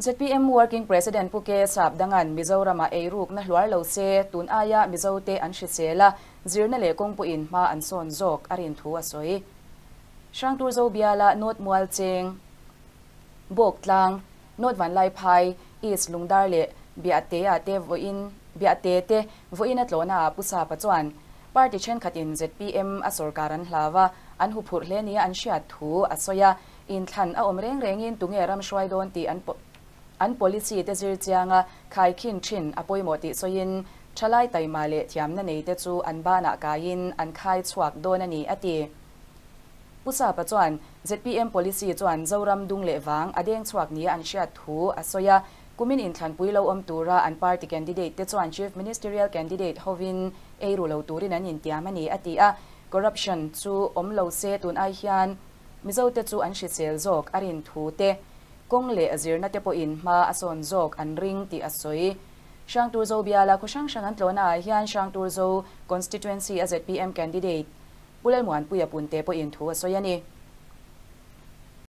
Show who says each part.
Speaker 1: ZPM Working President Pu K Sapdanga'n Mizoramah eirukna hluar lo se, tun aia Mizote an hrisel a, zirna leh kawngpuiin hma an sawn zawk a rin thu a sawi. Hrangturzo biala North Mualcheng, Bawktlang, North Vanlaiphai, East Lungdar leh Biahte-ah te vawiin Biahte te vawiin a tlawhnaah Pu Sapa chuan party thenkhatin zpm a sawrkar an hlau a, an huphurh hle nia an hriat thu a sawi a. Inthlan a awm reng rengin tunge ram hruai dawn tih an an policy te zir chianga khaikhin thin a pawimawh tih sawiin thalai taima leh thiamna nei te chu an banah kaiin an khai chhuak dawn a ni a ti. Pu Sapa chuan zpm policy chuan Zoram dung leh vang a deng chhuak nia an hriat thu a sawi a, kumin inthlanpui lo awm tura an party candidate te chuan Chief Ministerial candidate hovin eiru lo turin an intiam a ni a ti a, corruption chu awm lo se tun ai hian Mizote chu an hrisel zawk a rin thu te, kawng leh zirna te pawhin hma a sawn zawk an ring tih a sawi. Hrangturzo biala khaw hrang hrang an tlawhna ah hian Hrangturzo Constituency a zpm candidate Pu Lalmuanpuia Punte pawhin thu a sawi a ni.